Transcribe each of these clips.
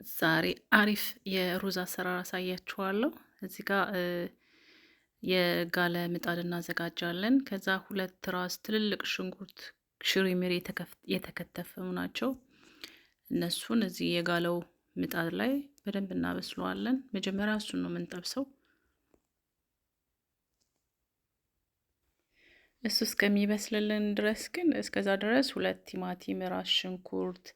ዛሬ አሪፍ የሩዝ አሰራር አሳያችኋለሁ። እዚህ ጋር የጋለ ምጣድ እናዘጋጃለን። ከዛ 2 ራስ ትልልቅ ሽንኩርት ሽሪሚሪ የተከተፈ ናቸው። እነሱን እዚህ የጋለው ምጣድ ላይ በደንብ እናበስለዋለን። መጀመሪያ እሱን ነው የምንጠብሰው። እሱ እስከሚበስልልን ድረስ ግን እስከዛ ድረስ 2 ቲማቲም፣ ራስ ሽንኩርት፣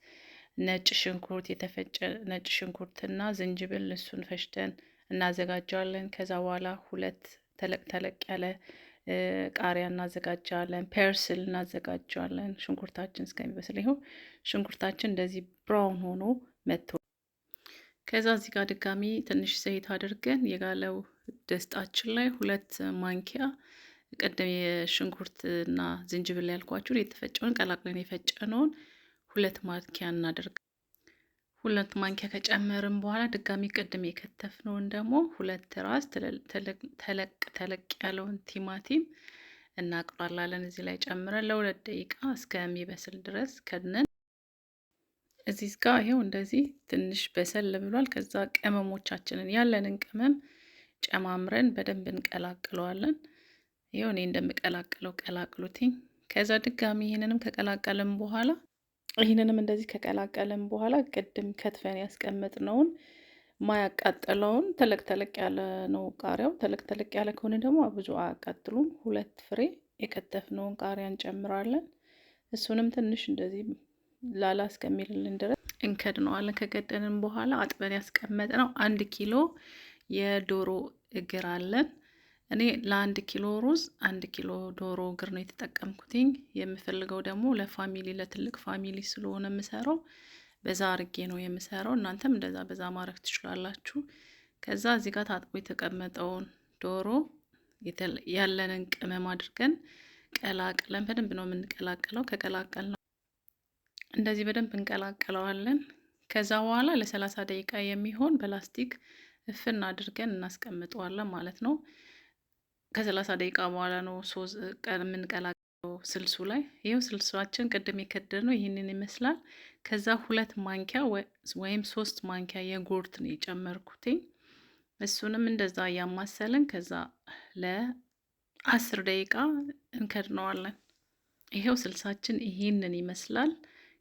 ነጭ ሽንኩርት፣ የተፈጨ ነጭ ሽንኩርትና ዝንጅብል እሱን ፈጭተን እናዘጋጃለን። ከዛ በኋላ 2 ተለቅ ተለቅ ያለ ቃሪያ እናዘጋጃለን። Parsley እናዘጋጃለን። ሽንኩርታችን እስከሚበስል ይኸው ሽንኩርታችን እንደዚህ brown ሆኖ መጥቶ ከዛ እዚህ ጋር ድጋሚ ትንሽ ዘይት አድርገን የጋለው ድስታችን ላይ 2 ማንኪያ ቀደም የሽንኩርትና ዝንጅብል ያልኳችሁን የተፈጨውን ቀላቅለን የፈጨነውን 2 ማንኪያ እናደርጋለን። 2 ማንኪያ ከጨመርን በኋላ ድጋሚ ቅድም የከተፍነውን ደግሞ 2 ራስ ተለቅ ተለቅ ያለውን ቲማቲም እናቅላላለን። እዚህ ላይ ጨምረን ለ2 ደቂቃ እስከሚበስል ድረስ ከድነን እዚህ ጋር ይሄው እንደዚህ ትንሽ በሰል ብሏል። ከዛ ቅመሞቻችንን ያለንን ቅመም ጨማምረን በደንብ እንቀላቅለዋለን። ይሄው እኔ እንደምቀላቅለው ቀላቅሉትኝ። ከዛ ድጋሚ ይሄንንም ከቀላቀልን በኋላ ይሄንንም እንደዚህ ከቀላቀልን በኋላ ቅድም ከትፈን ያስቀመጥነውን ማያቃጥለውን ተለቅ ተለቅ ያለ ነው ቃሪያው። ተለቅ ተለቅ ያለ ከሆነ ደግሞ ብዙ አያቃጥሉም። 2 ፍሬ የከተፍነውን ቃሪያ እንጨምራለን። እሱንም ትንሽ እንደዚህ ላላ እስከሚልልን ድረስ እንከድነዋለን። ከከደንን በኋላ አጥበን ያስቀመጥነው 1 ኪሎ የዶሮ እግር አለን። እኔ ለ1 ኪሎ ሩዝ 1 ኪሎ ዶሮ እግር ነው የተጠቀምኩትኝ። የምፈልገው ደግሞ ለ family ለትልቅ family ስለሆነ የምሰራው በዛ አርጌ ነው የምሰራው። እናንተም እንደዛ በዛ ማድረግ ትችላላችሁ። ከዛ እዚህ ጋር ታጥቦ የተቀመጠውን ዶሮ ያለንን ቅመም አድርገን ቀላቅለን በደንብ ነው የምንቀላቅለው። ከቀላቀልነው እንደዚህ በደንብ እንቀላቅለዋለን። ከዛ በኋላ ለ30 ደቂቃ የሚሆን በላስቲክ እፍን አድርገን እናስቀምጠዋለን ማለት ነው። ከ30 ደቂቃ በኋላ ነው ሶስ የምንቀላቅለው ስልሱ ላይ። ይኸው ስልሳችን ቅድም የከደነው ይህንን ይመስላል። ከዛ 2 ማንኪያ ወይም 3 ማንኪያ yogurt ነው የጨመርኩትኝ። እሱንም እንደዛ እያማሰልን ከዛ ለ10 ደቂቃ እንከድነዋለን። ይኸው ስልሳችን ይህንን ይመስላል።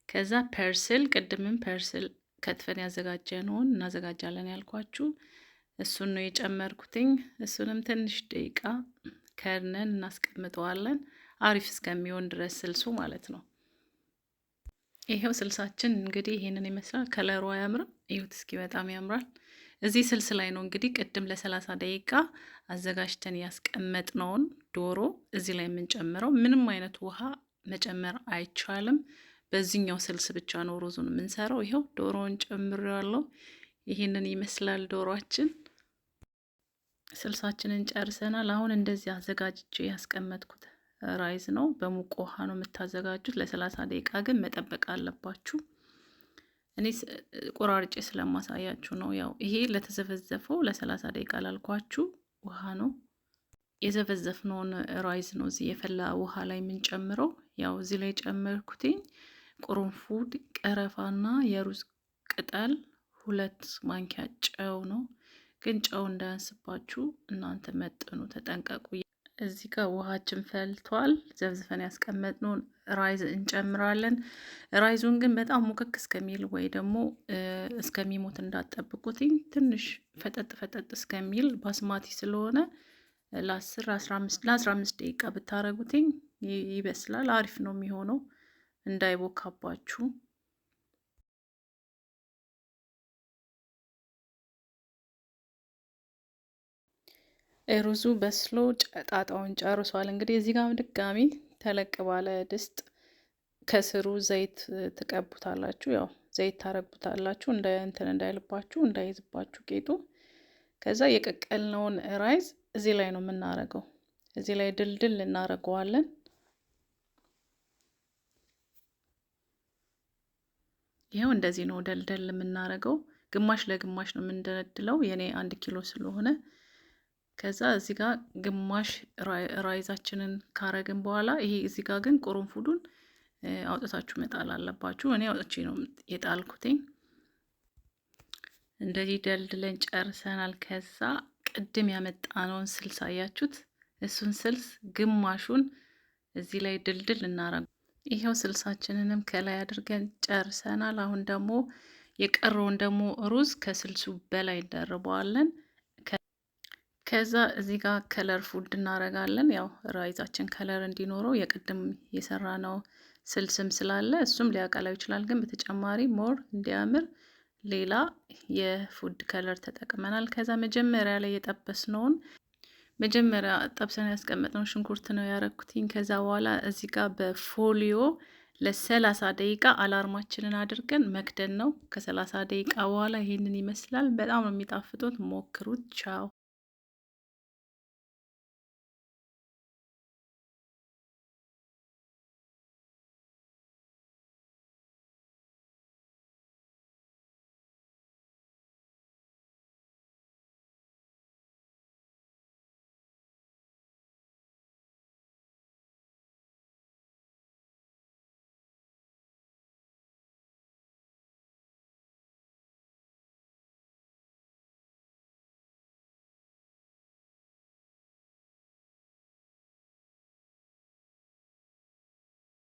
ከዛ parsley ቅድምም parsley ከትፈን ያዘጋጀነውን እናዘጋጃለን ያልኳችሁ እሱን ነው የጨመርኩትኝ። እሱንም ትንሽ ደቂቃ ከድነን እናስቀምጠዋለን አሪፍ እስከሚሆን ድረስ ስልሱ ማለት ነው። ይሄው ስልሳችን እንግዲህ ይሄንን ይመስላል። ከለሩ አያምርም? እዩት እስኪ በጣም ያምራል። እዚህ ስልስ ላይ ነው እንግዲህ ቅድም ለ30 ደቂቃ አዘጋጅተን ያስቀመጥነውን ዶሮ እዚህ ላይ የምንጨምረው። ምንም አይነት ውሃ መጨመር አይቻልም። በዚህኛው ስልስ ብቻ ነው ሩዙን የምንሰራው። ይሄው ዶሮውን ጨምሬዋለሁ። ይሄንን ይመስላል ዶሮአችን። ስልሳችንን ጨርሰናል። አሁን እንደዚህ አዘጋጅቼ ያስቀመጥኩት rice ነው። በሙቅ ውሃ ነው የምታዘጋጁት። ለ30 ደቂቃ ግን መጠበቅ አለባችሁ። እኔ ቆራርጬ ስለማሳያችሁ ነው። ያው ይሄ ለተዘፈዘፈው ለ30 ደቂቃ ላልኳችሁ ውሃ ነው። የዘፈዘፍነውን rice ነው እዚህ የፈላ ውሃ ላይ የምንጨምረው። ያው እዚህ ላይ ጨመርኩትኝ ቅርንፉድ፣ ቀረፋና የሩዝ ቅጠል 2 ማንኪያ ጨው ነው። ግን ጨው እንዳያንስባችሁ እናንተ መጥኑ፣ ተጠንቀቁ። እዚህ ጋር ውሃችን ፈልቷል። ዘፍዝፈን ያስቀመጥነውን rice እንጨምራለን። rice ኡን ግን በጣም ሙክክ እስከሚል ወይ ደግሞ እስከሚሞት እንዳትጠብቁትኝ ትንሽ ፈጠጥ ፈጠጥ እስከሚል basmati ስለሆነ ለ15 ደቂቃ ብታረጉትኝ ይበስላል። አሪፍ ነው የሚሆነው እንዳይቦካባችሁ። ሩዙ በስሎ ጣጣውን ጨርሷል። እንግዲህ እዚህ ጋር ድጋሚ ተለቅ ባለ ድስት ከስሩ ዘይት ትቀቡታላችሁ። ያው ዘይት ታረጉታላችሁ እንደ እንትን እንዳይልባችሁ እንዳይዝባችሁ ጌጡ። ከዛ የቀቀልነውን rice እዚህ ላይ ነው የምናረገው። እዚህ ላይ ድልድል እናረገዋለን። ይኸው እንደዚህ ነው ደልደል የምናረገው። ግማሽ ለግማሽ ነው የምንደለድለው የኔ 1 ኪሎ ስለሆነ። ከዛ እዚህ ጋር ግማሽ rice ኣችንን ካረግን በኋላ ይሄ እዚህ ጋር ግን ቅርንፉዱን አውጥታችሁ መጣል አለባችሁ። እኔ አውጥቼ ነው የጣልኩትኝ። እንደዚህ ደልድለን ጨርሰናል። ከዛ ቅድም ያመጣነውን ስልስ አያችሁት? እሱን ስልስ ግማሹን እዚህ ላይ ድልድል እናረግ። ይኸው ስልሳችንንም ከላይ አድርገን ጨርሰናል። አሁን ደግሞ የቀረውን ደግሞ ሩዝ ከስልሱ በላይ እንደርበዋለን። ከዛ እዚህ ጋር color food እናረጋለን። ያው rice ኣችን color እንዲኖረው የቅድም የሰራነው ስልስም ስላለ እሱም ሊያቀላው ይችላል። ግን በተጨማሪ more እንዲያምር ሌላ የ food color ተጠቅመናል። ከዛ መጀመሪያ ላይ የጠበስነውን መጀመሪያ ጠብሰን ያስቀመጥነው ሽንኩርት ነው ያረኩትኝ። ከዛ በኋላ እዚህ ጋር በ foil ለ30 ደቂቃ alarm ኣችንን አድርገን መክደን ነው። ከ30 ደቂቃ በኋላ ይሄንን ይመስላል። በጣም ነው የሚጣፍጡት። ሞክሩት። ቻው።